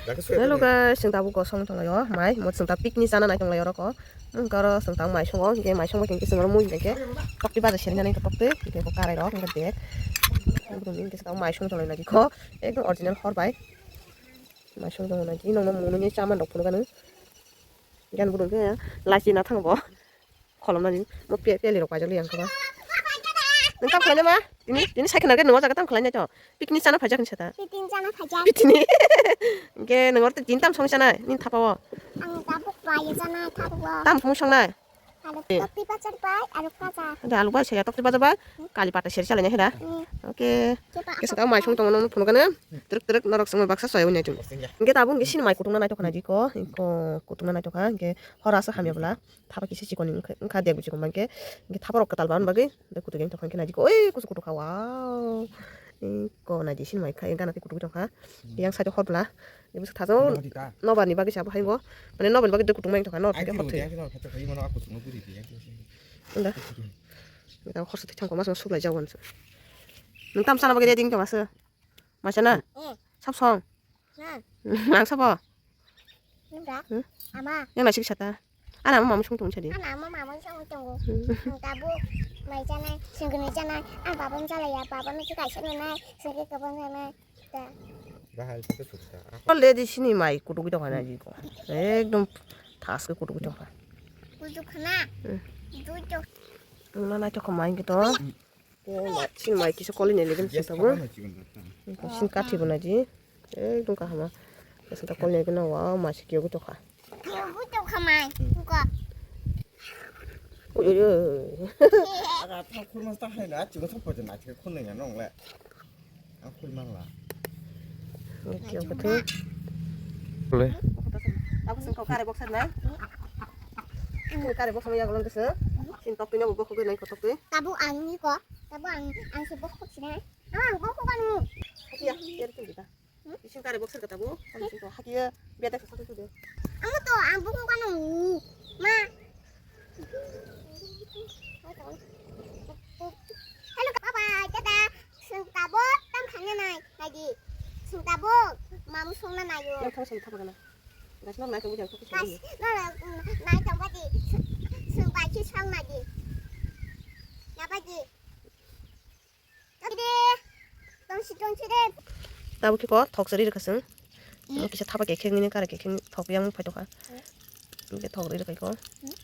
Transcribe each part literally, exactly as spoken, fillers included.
Hello guys, chwng tabuk kosong tonglaio, mai, mo chwng ta picnic chana nai tonglaio roko. Wngkha oro chwng ta mai songo, hinkhe mai songbai hinkhe chwng oro mui hinkhe tokti baja serina nai tokti, hinkhe bo karai rok, hinkhe bag. Hinkhe chwng ta mai song tonglai nai kho, ekdom original hor bai. Mai song tongo nai, nongno mui nungwi chaman rok phunukha nw. Gan budung khe lachi na thango bo. Kholomnani mo pe-, peli rok paijak li ang khe ba. Nwng tam khlainai ma? Tini, tini sai khna khe nwng o jaga tam khlainai to. Picnic chana phaijak hinsa ta. Picnic chana phaijak. Picnic. Hinkhe nwng oro tini tam song chanai nini thapa o? Ang tabuk bai chanai thapa o. Tam song sangnai? Alu tokti bachar bai, alu kacha. Ada alu bai saya tokti bachar bai. Kali pata seri salai nai heda. Hmm. Oke. Kesa ta mai song tongo nong phunukha nw. Truk truk norok song baksa soya wngya chung. Hinkhe tabuk hinkhe sini mai kutung na nai tokha nai di ko. Ko kutung na nai tokha hinkhe hor asa hamya bwla. Thapa kisa chikon wngkha, wngkha dek bwchikon bangkhe. Hinkhe thapa rok kwtal ban bagwi, de kutuk yang tongkha hinkhe naidi ko, oi kusu kutuk kha, wow. Eko naidi sini mai kha, gana tei kutuk tongkha. Yang side hor bwla, ibu thajao nobar ni bagwi sabo hai bo. Mane nobar ni bagwi de kutuk mang tongkha, nor thake hor thai. Nda. Nda hor sa thai thangkho mas mas sublai jao wansu. Nung tam sana bagwi ready tongkha se. Masa na? Eh. Sab song. Na. Ang sabo. Nung da? Hmm? Ama. Yang nasi kisa ta. Ana ama mamu sung tong sadi. Ana ama mamu sung tong. Hmm. Ang tabu mai janai, sungni janai. Ang babam jalaya, babam itu kaisa nunai, sungni kabang janai. Da. Bahal itu sudah. Ko le di sini mai kutuk tong na ji ko. Ekdom thas ke kutuk tong. Kutuk khana. Hmm. Kutuk. Nuna na chok mai gitu. Sini mai kisa koli ni legin sini tabuk. Sini kathi bo naidi. Ekdom kaham. Sini ta koli ni legin wow masi kiyogwi tokha. Kiyogwi tokha mai. Ko. Oi oi oi. Aga thang khurmas ta hai na, chikon sok pajak na, chikon khun nang ya nong le. Ang khun mang la. Kiyogwi tokha. Kole. Aku sini kau kare boxer na. Kare boxer ya golong kesa. Sini tok tu nyabu boxer na ko tok tu. Tabuk ang ni ko. Tabuk ang, ang se bokhok sina. Ama ang bokhok anu. Hakiya, biar tu kita. Hmm? Isin kare boxer kata bu, ang isin to hakiya, biar tak satu tu deh. Amo to ang bokhok anu. Ma. Hello, bye bye, tata. Sung tabuk tam khanya nai, nai di. Sung tabuk mamu sung na nayo. Yang kau sini thapa kana? Gas nang nai kamu jangan fokus. Gas nang nai kamu di. Sung bai ki sang nai di. Napa di? Tongsi, tongsi de. Tabuk khe ko thok sari rwkha chwng. Hmm. Kisa thapa khe khengni kare khe kheng thok yang phai tokha. Hmm. Khe thok ri rwkha ko. Hmm.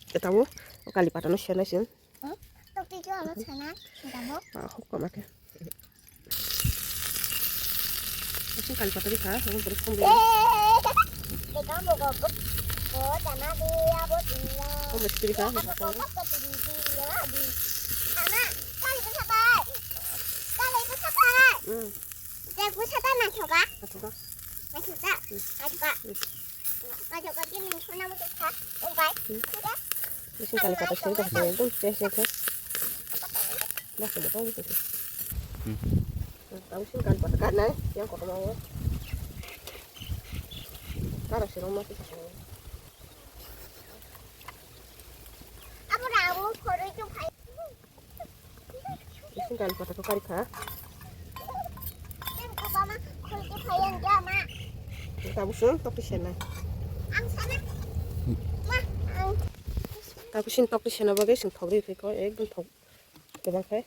Khe tabuk kali pata no sena chwng. Hmm. Tok twi khe ano sana. Tabuk. Ah, hok kama khe. Kali pata rwkha, ang borok somre. Eh, de kamu go go. Go jana de abo dia. Somre sitri kha. Abo go go di di ya di. Ana, kali pata bai. Kali pata bai. Hmm. De pata naithoka. Naithoka. Naithoka. Hmm. Naithoka. Hmm. Naithoka din ni sona mo kha. Obai. Hmm. Kha. Bising kali pata sini kha. Ekdom fresh kha. Mas mo kha. Hmm. Ang sini kali pata kha nai. Yang kotor mau. Kara sini mas. Abo na mo khoroi tu khai. Isin kali pata ko kari kha. Tabuk sung tok twi senai. Tabuk sini tok twi sena bagwi sung thok ri ko ekdom thok kebang khai.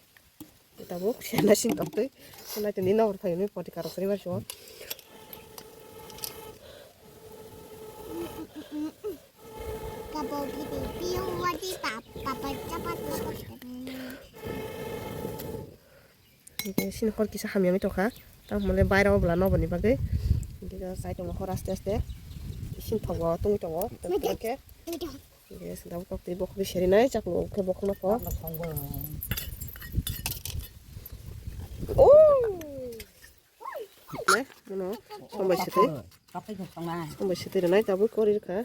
Tabuk sena sini tok twi senai tini nor phai ni poti karo sari bar so. Kabogi baby, wadi papa, papa, papa, papa. Sini hor kisa hamya mi tokha. Tang mole baira obla noboni bagwi. Saitongo hor aste aste. Sini thogo tungwi tongo. Tokhe. Sini tabuk tok twi bokhok seri nai chaklo khe bokhok nokho. Oh. Nai, mano, sombai sitwi. Sombai sitwi rwnai, tabuk kori rwkha.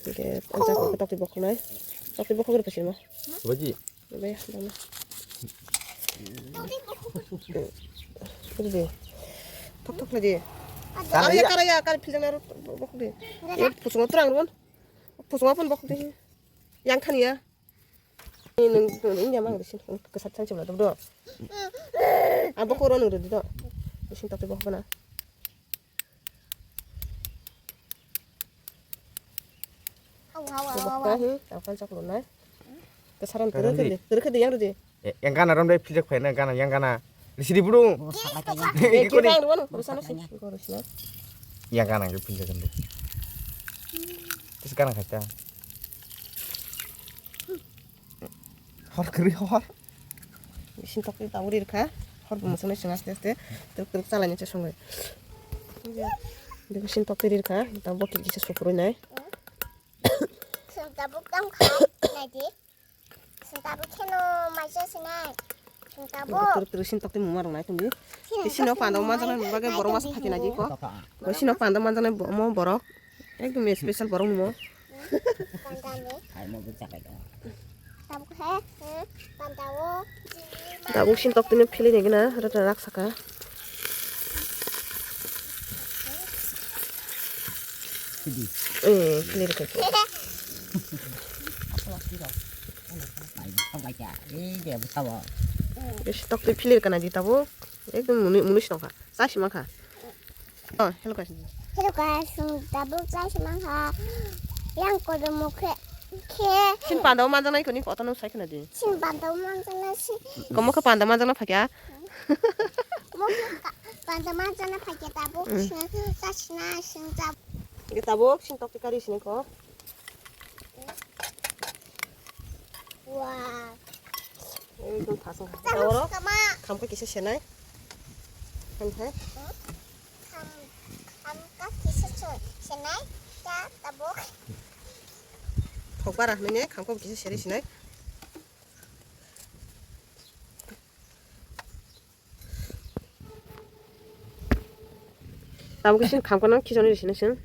Hingke, o jaga khe tokti bokhoknai. Tokti bokhok rwkha sima. Baji. Bai, dama. Kori di. Thok thok khlai di. Karaya, karaya, kar philjaknai aro bokhok di. E, pusungo twrang rwon. Pusungo phon bokhok di. Yang thani ya. Nung, nung, nung, ya mang, sini, kesa, sini, sini, sini, sini. Abo koro nung, do, do. Sini, tapi, boh, bana. Bokta hi, tawkal chaklo nai. Kesaram Karam turu di. Khede, turu khede yang rudi. Eh, yang gana rom dai phijak phai na gana, yang gana. Di sidi bulu. Oh, saklai kaya. Eh, Kiko kiri ni. Ang rwano, rusana si. Kiko rusina. Yang gana ke phijak kan. Terus gana kata. Hor kiri hor. Bisin tok ta uri kha. Hor bo musung nai sung aste aste. Tuk tuk chala ni chasung nai. Bisin tok ri kha. Ta bo kiri kisa sukrui nai. Sung tabuk tam khai nai di. Sung tabuk kheno maisa sinai. Sung tabuk. Tuk tuk sin tok ti muma rung nai tungdi. Sino pando manjana bagwi borok masa phaki nai di ko. Sino pando manjana mo borok. Ekdom special borok mo. Panda ni. Hai mo bujak ai dong. Tabuk he, hmm, panda o. Tabuk sin tok tini philini gina rata rak saka. Sidi. Eh, philini khe. Mai, tong lai kya. Eh, dia butawa. Sin tok tini philini kana di tabuk. Ekdom munu, munu sinokha. Chasi mankha. Oh, hello guys. Hello guys, tabuk chasi mankha. Yang kodo mukhe khe. Sin panda o manjak nai koni koto no sai khna di. Sin panda o manjak nai si. Komo khe panda manjak na phakya. Mukhe ka-, panda manjak na phakya tabuk. Hmm. Sin chasi na sin tabuk. Tabuk sin tok tikari sin ko. Wow. Ekdom thasung. Tamo oro kama. Khamkha kisa senai. Khamkha. Kham-, khamkha kisa se-, senai. Ta tabuk. Thok bara hinwi khamkha kisa seri senai. Tabuk khe chini khamkha no khichoni risi nai chwng.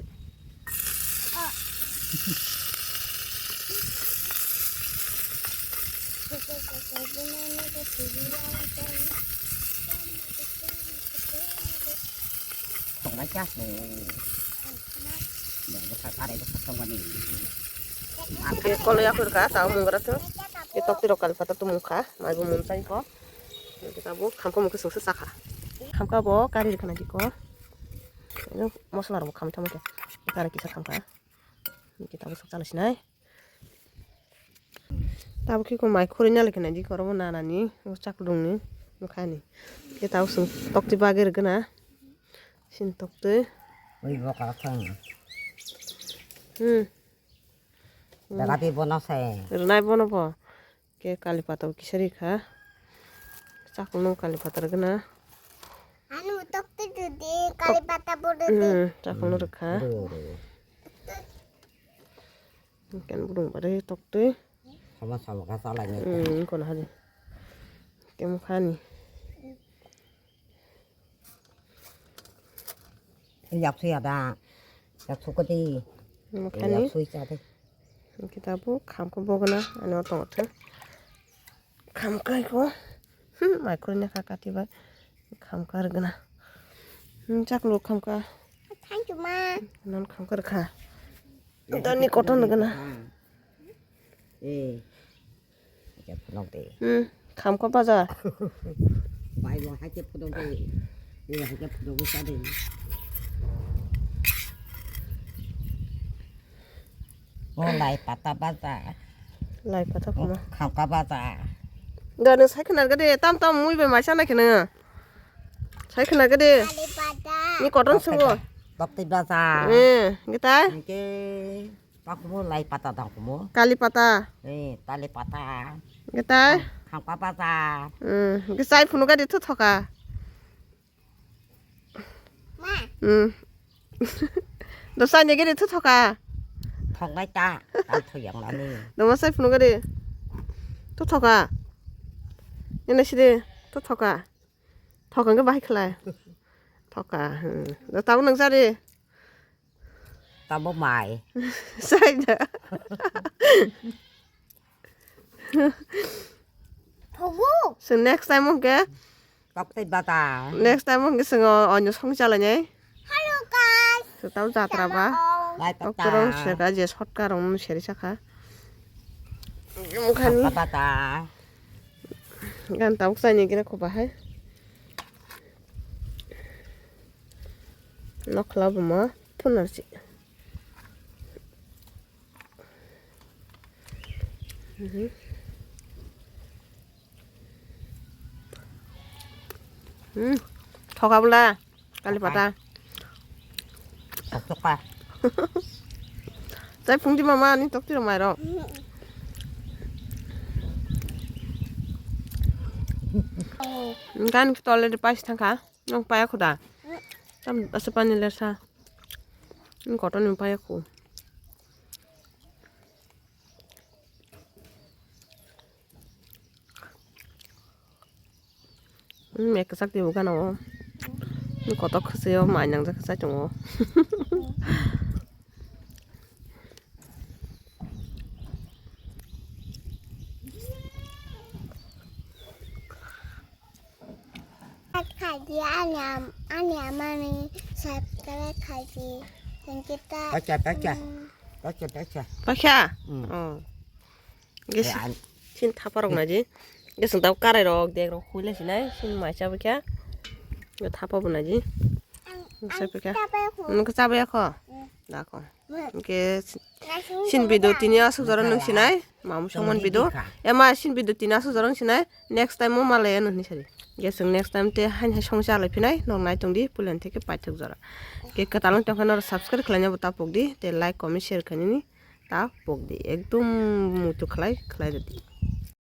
Tongnai khe aswk. Bwsa kare bwsa tongmani. Khe koloi aphuru kha, tabuk mung gra thung. Khe tokti rok kali phatar tumung kha, mai bo mung chai kho. Khe tabuk khamkha mung khe chwngsa chakha. Khamkha bo kari rwkha nai di kho. Mosola rok bo khamwi thangma khe. Kari kisa khamkha. Khe tabuk sok chala sinai. Tabuk khe ko mai khurui nalai khe nai di koromo nanani, o chaklungni, o khani. Khe tabuk chwng tokti bagwi rwgwna. Sin tokti. Ui bo kha thang. Hmm. Dagati bono se. Rwnai bono bo. Khe kali pata bo kisa ri kha. Chaklung kali pata rwgwna. Anu tokti rwdi, kali pata bo rwdi. Hmm, chaklung rwkha. Rw, rw. Ken burung bare tokti. Sama sama ka salai ni. Hmm, kono hari. Kemo khani. Yak sui ada. Yak sukati. Mo khani. Yak sui chade. Kita bu kham ko bogna ano tong the. Kham kai ko. Hmm, mai khurui na kha kati bai. Kham kar gna. Hmm, chaklo kham ka. Thank you ma. Non kham kar kha. Dani kotor nukgwna. Eh. Haikhe phunuk de. Hmm, khamkha baja. Bai bo haikhe phunuk de. Eh, haikhe phunuk de sa de. O lai pata baja. Lai pata khuma. Khamkha baja. Da nwng sai khna gade, tam tam mui bai maisa na khna. Sai khna gade. Kali pata. Ni kotor sugo. Tokti baja. Eh, gitai. Hingke. Takumu lai pata dang kumu. Kali pata. Eh, tali pata. Gitai. Khangpa pata. Hmm, gisai phunu gadi thu thoka. Ma. Hmm. Dosai ni gadi thu thoka. Thok nai ta, ta thu yang lani. Doma sai phunu gadi. Thu thoka. Ini sidi, thu thoka. Thoka ke bahai khlai. Thoka. Hmm. Da tabuk nang sari. Tamo mai. Sai da. Thogo. So next time mo ke? Kok tei bata. Next time mo ke swngo onyo song chalai nai. Hello guys. So tamo jatra ba. Hello. Lai pata. Doctor seka je sotka rong seri saka. Mukhani. Bata. Gan tabuk saini gina ko bahai. Nokla buma phunarsi. Mhm. Hmm. Thoka bwla. Kali pata. Toktoka. Chai phungdi mama ni tokti rok mai rok. Gan tole de pais thangkha. Nong paya khuda. Tam asa pani lersa. Ni kotor ni paya khu. Hmm, ek sak tibu gana o. Ni kotor khwsio mai nangjak khe chai tongo. Khaidi ani am-, ani amani subscribe khaidi. Thank you ta. Pacha, pacha. Hmm. Pacha, pacha. Pacha? Hmm. Oh. Ge Eh, si-, an- sin thapa rok naji. Ge sing tau karai rok, dek rok, hui lai sinai, sin mai cha bikha. Ge thapa bo naji. Ang, Sa ang bikha. Thapa ya kho. Nung khe cha baya kho? Hmm. Da kho. Hmm. Ge si-, Nasi sin nung video kha. Tini asuk jorok nung sinai. Mamu songman video. Ema sin video tini asuk jorok sinai. Next time mo malaya nung ni sari. Ge sing next time te hain hai song cha lai phinai. Nok nai tong di, pulen theke paithak jora. Ge katalong tong khe nor subscribe khlai nya bo ta pok di. Te like, comment, share khlai ni. Ta pok di, ekdum muitu khlai, khlai rw di.